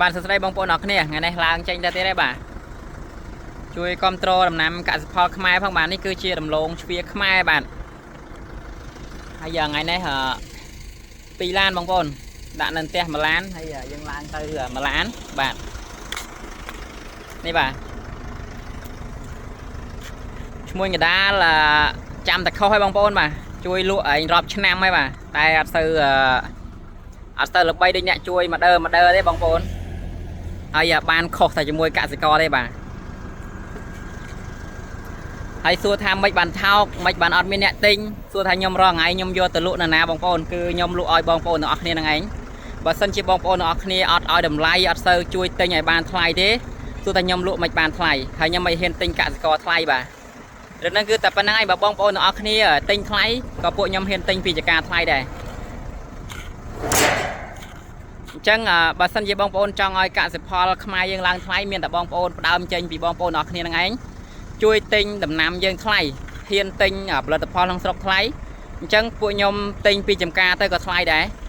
បាទសួស្តីបងប្អូនអរគ្នាថ្ងៃនេះឡើងចេញទៅទៀតហើយបាទជួយគ្រប់គ្រងដំណាំកសិផលខ្មែរផងបាទនេះគឺជាដំឡូងជ្វាខ្មែរបាទហើយយ៉ាងថ្ងៃនេះអឺពីរឡានបងប្អូនដាក់នៅផ្ទះមួយឡានហើយយើងឡើងទៅមួយឡានបាទនេះបាទឈ្មោះកដាលអឺចាំតែខុសហើយបងប្អូនបាទជួយលក់ឯងរាប់ឆ្នាំហើយបាទតែអត់សូវអឺអត់សូវល្បីដូចអ្នកជួយមកដើមកដើទេបងប្អូន ហើយបានខុសតែជាមួយកសិករទេបាទហើយសួរថាមិនបានថោកមិនបានអត់មានអ្នកទិញសួរថាខ្ញុំរងថ្ងៃខ្ញុំយកទៅលក់នៅណាបងប្អូនគឺខ្ញុំលក់ឲ្យបងប្អូនទាំងអស់គ្នានឹងឯងបើសិនជាបងប្អូនទាំងអស់គ្នាអត់ឲ្យតម្លៃអត់សូវជួយទិញឲ្យបានថ្លៃទេសួរថាខ្ញុំលក់មិនបានថ្លៃហើយខ្ញុំមិនហ៊ានទិញកសិករថ្លៃបាទរឿងហ្នឹងគឺតែប៉ុណ្្នឹងឯងបើបងប្អូនទាំងអស់គ្នាទិញថ្លៃក៏ពួកខ្ញុំហ៊ានទិញពីចការថ្លៃដែរ អញ្ចឹងអ่าបើសិនជាបងប្អូនចង់ឲ្យកសិផលខ្មែរយើងឡើងថ្លៃមានតែបងប្អូនផ្ដើមចេញពីបងប្អូនអរគ្នានឹងឯងជួយទិញដំណាំយើងថ្លៃហ៊ានទិញផលិតផលក្នុងស្រុកថ្លៃអញ្ចឹងពួកខ្ញុំទិញពីចំការទៅក៏ថ្លៃដែរ។